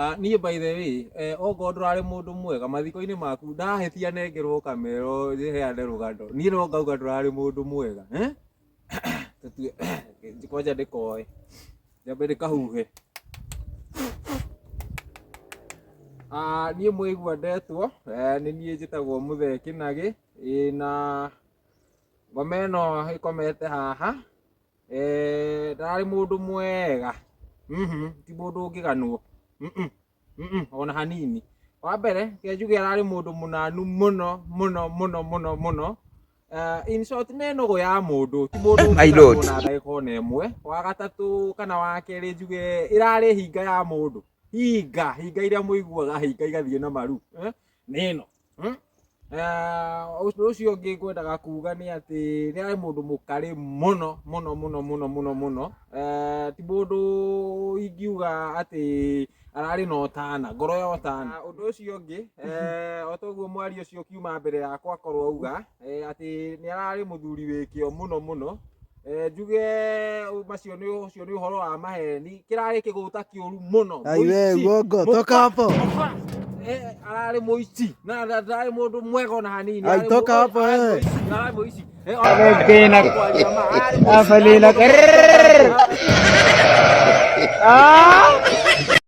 Ah, niĩ by the way, okorwo ndũrarĩ mũndũ mwega mathiko-inĩ maku ndahĩtia nengerwo kamero heane rũgano, niĩ no ngauga ndũrarĩ mũndũ mwega eh? Tũtue kwanja ndĩkoe nyambe ndĩkahuhe. Ah, niĩ mwaigua ndetwo nĩ niĩ njĩtagwo Mũthee Kĩnagĩ, ĩĩ na ngoma ĩno ĩkomete haha. Eh, ndararĩ mũndũ mwega. Ti mũndũ ũngĩganwo. Ona hanini. Wa mbere, reke njuge ararĩ mũndũ mũnanu mũno mũno mũno mũno mũno. In short, nĩ nũgũ ya mũndũ, ti mũndũ My lord. ũngĩganwo na ndagĩka ona ĩmwe. Wa gatatũ kana wa kerĩ njuge ĩrarĩ hinga ya mũndũ. Hinga, hinga iria mũiguaga hinga igathiĩ na maru. Eh, nĩ ĩno. Ũndũ ũcio ũngĩ ngwendaga kuga nĩ atĩ nĩ arĩ mũndũ mũkarĩ mũno mũno mũno mũno mũno mũno. Ti mũndũ ingiuga atĩ ararĩ na ũtana, ngoro ya ũtana. Ũndũ ũcio ũngĩ, o ta ũguo mwaria ũcio ũkiuma mbere yakwa akorwo auga, atĩ nĩ ararĩ mũthuri wĩ kĩo mũno mũno. Njuge macio nĩ ũcio nĩ ũhoro wa maheni, kĩrarĩ kĩgũta kĩũru mũno. Ai we, Mũici. uongo, toka hapo. Mũkora. Ararĩ mũici na ndarĩ mũndũ mwega ona hanini. Ai, Ararĩ toka hapo, ararĩ eh. mũici, ararĩ mũici. Ona kwaria ma, ararĩ mũici. Afalila. Ah!